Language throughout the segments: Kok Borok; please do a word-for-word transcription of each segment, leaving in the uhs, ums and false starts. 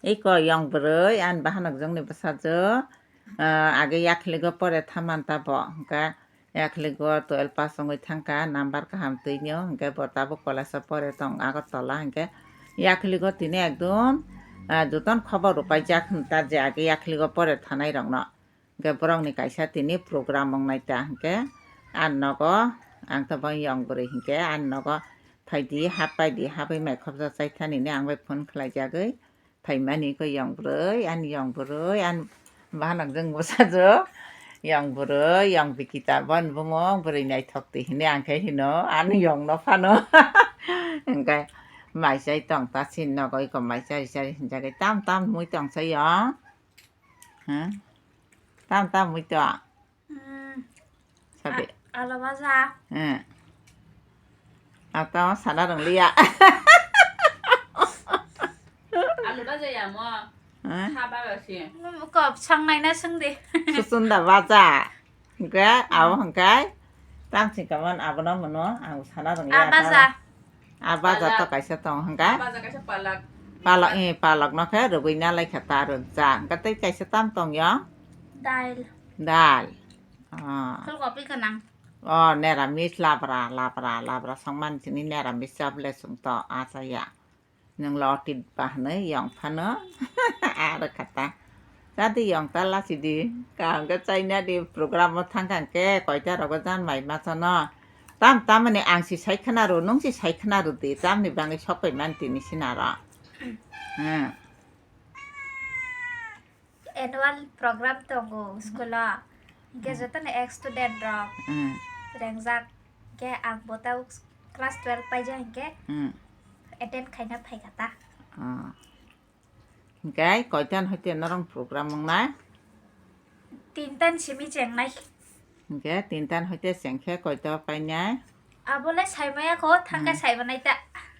Iko yong bwrwi ani bahanok jongni bwsajwk, ah, age yakhligo pore thaman tabo, hwnkhe yakhligo twelve pass wngwi thangkha, number kaham twinio, hwnkhe bo tabuk college o pore tong Agartala, hwnkhe yakhligo tini ekdom, ah, jotono khobor rwpaijak hwn ta je age yakhligo pore thanai rokno. Hwnkhe borokni kaisa tini program wngnai ta hwnkhe ani nogo ang tabuk yong bwrwi hwnkhe ani nogo phaidi hap paidi hapwi mai khopjak chaithani hinwi ang bai phone khlaijagwi phaimani khe yong bwrwi ani yong bwrwi ani bahanok jwng bwsajwk yong bwrwi yong bikita boni bumung bwrwi naithok twi hinwi ang khe hino ani yong no phano hwnkhe mai chai tong ta chini nogo iko mai chari chari hinjagwi tam tam mui tong cha yong. Hmm? Tam tam mui to. Hmm. Sabi. A-, alo baja. Hmm. Ang tamo sana rwng liya. Alu baja ya mo. Hmm? Kha baga si. Kop sang nai na sung di. Susunda baja. Hwnkhe abo hwnkhe tam sing kaman abono mono ang sana rwng liya. A baja. A baja to kaisa tong hwnkha? A baja kaisa palak. Palak, eh, palak no khe rwgwi na lai kha ta rwjak. Hwnkha tei kaisa tam tong yo? Dal. Dal. Ah. Phulkopi gwnang. Oh, neramis labra, labra, labra songmani sini neramis chap le sung to acha ya. Nwng lo otit ba hwnwi yong phano. Aro kha ta. Chadi yong ta lachidi. Kaham khe chaina di program o thang kha hwnkhe koita rogo jan mai masa no. Tam tamani ang si sai khna rw, nwng si sai khna rw di. Tamni bangwi sok pai man tini sinaro. Hmm. Annual program tongo school o. Hwnkhe jotono ex student rok Hmm. rengjak. Hwnkhe ang bo ta class twelve paijak hwnkhe Hmm. attend khaina phaikha ta. Ah. Hwnkhe koitan hoite norong program wngnai? Tintan simi chengnai. Hwnkhe tintan hoite chengkhe koito painai? Abole saimaya kho, thangkhe Hmm. saimanai ta.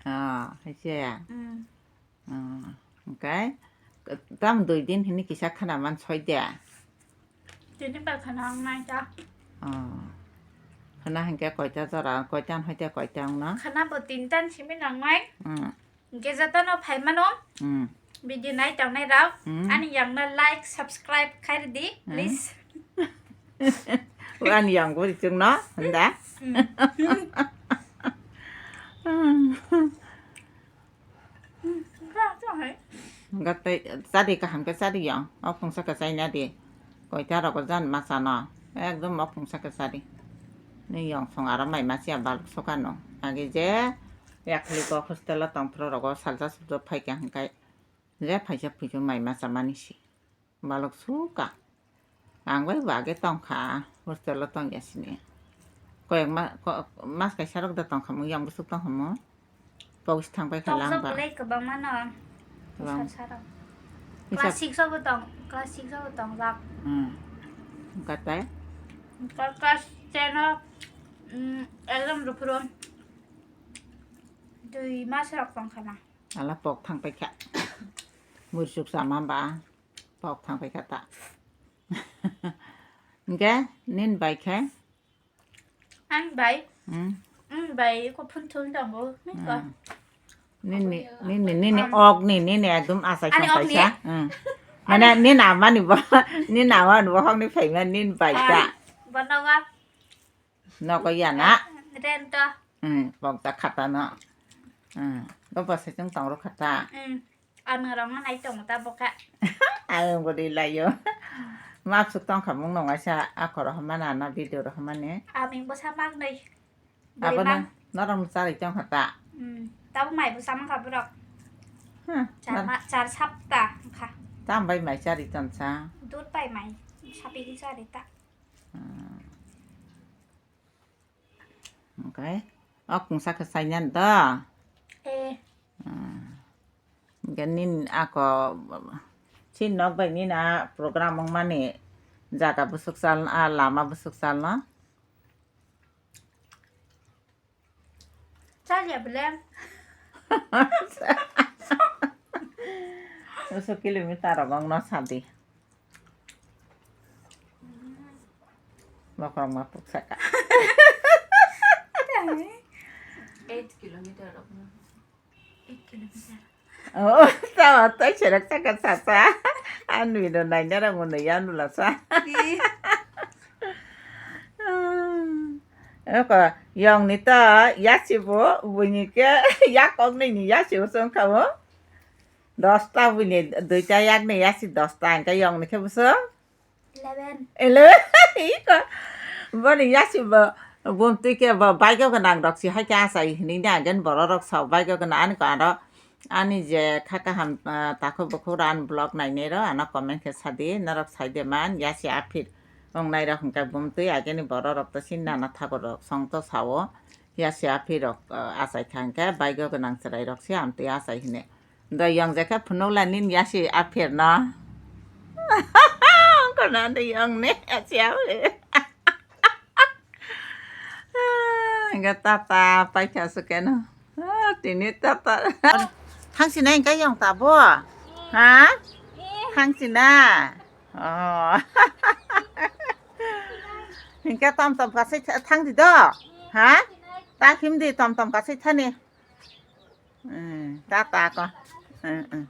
Ah, haise. Hmm. Ah, hwnkhe tam dui din hini kisa khana man soi de. Tini bai khana wngnai ta. Ah. Khana hwnkhe koita jora, koitan hoite koita wngna? Khana bo tintan simi nangnai. Hmm. Hwnkhe jotono phai mano. Hmm. Video nai tongnai rok. Hmm. Ani yangno like, subscribe khai rwdi, Hmm. please. Ani yang bo richung no, hwnda? Hmm. Hmm. Hmm. Hwnkhe tei chadi kaham khe chadi yang. O phungsa khe chaina di. Koita rogo jan ma chano. Ekdom o phungsa khe chadi. Ni yong song aro mai ma chiya baluk sokano. Agi je Yakhli bo hostel o tongphuru rogo salsa subjo phaikha hwnkhe je phaisa phuisu mai ma chamani si balok sukha. Ang bai bo age tongkha hostel o tongya sini. Koyek ma-, ko-, mas kaisa rok da tongkha mung yang bwswk tongkha mung. Pokis thang pai kha lang ba. Tokjak belai kwbangma no. Kwbang. Sar saro. Isa- Class six o bo tong, class six o bo tongjak. Hmm. Hwnkha tei? Hwnkha class ten o, mm, exam rwphuru. Dui mas rok tongkha na. Ala pok thang paikha. Mursuk sama ba pok thang paikha ta. Hwnkhe nin bai khe? Ang bai? Hmm. Ang bai ko phun thun tongo. Niko. Hmm. Nini, nini, nini Um, ok ni, nini ekdom asai ani song ok ni? Paisa. Hmm. Ani Mane nin amani bo, nin amani bo hok ni phaima nin bai ta. Ah, bono wa. Nogo ya na? Rento. Hmm, bok ta khata no. Hmm, bo bo se chung tong ro khata. Hmm. Ano rong nai tong ta boka. Ang bo ri layo. Map suk tong kha mung nong aisa akho ro hama na na video ro hama ni. Aming bo sa mak nai. Abo na norong chari tong khata. Hmm. Tabo mai bo sa mak kha borok. Hmm. Char ma, char sapta kha. Tam bai mai chari ton sa. Dut bai mai. Sapi ki chari ta. Hmm. Hwnkhe o kungsa khe chainani do? Eh. Hmm. Hwnkhe nini ako chini nok bai nini a program wngmani jaga bwswk chal, a lama bwswk chal no? Chal ya bwle. Bwswk kilometer rok wngno sadi. Bokhorok ma puk saka. Eight kilometer rok no. Eight kilometer. Oh, tamo tei serok saka sasa. Anwi no naina rok mano yanu lasa. Ih. Eko yong ni ta yasi bo, buini ke yak kok ni ni yasi bo song kamo. Dosta buini duita yak ni yasi dosta, angka yong ni ke buso. Eleven. Eleven? Iko. Boni yasi bo, bumtwi ke bo, baigo gwnang rok si hai khe achai hinui na, gen borok rok sao baigo gwnang, ani ko aro, ani je kha kaham, ah, takhuk bukhuk rok ani vlog nainai rok, ano comment khe sadi, norok sai de man, yasi aphir wngnai rok hwnkhe bumtwi, ageni borok rok to sin nana thakur rok song to sao, yasi aphir rok, ah, achai kha hwnkhe baigo gwnang chwrai rok se amtwi achai hinui. Da yong jaka phunuk la nin yasi aphir no. Kono da yong ne yasi aphir. Ga tata paikha su keno. Ah, tini tata. Thangsi nai ga yong ta bo. Ha? Thangsi na. Oh. Hingke tom tom kasi thang di do. Ha? Ta him di tom tom kasi thani. Hmm, tata ko. Hmm, hmm.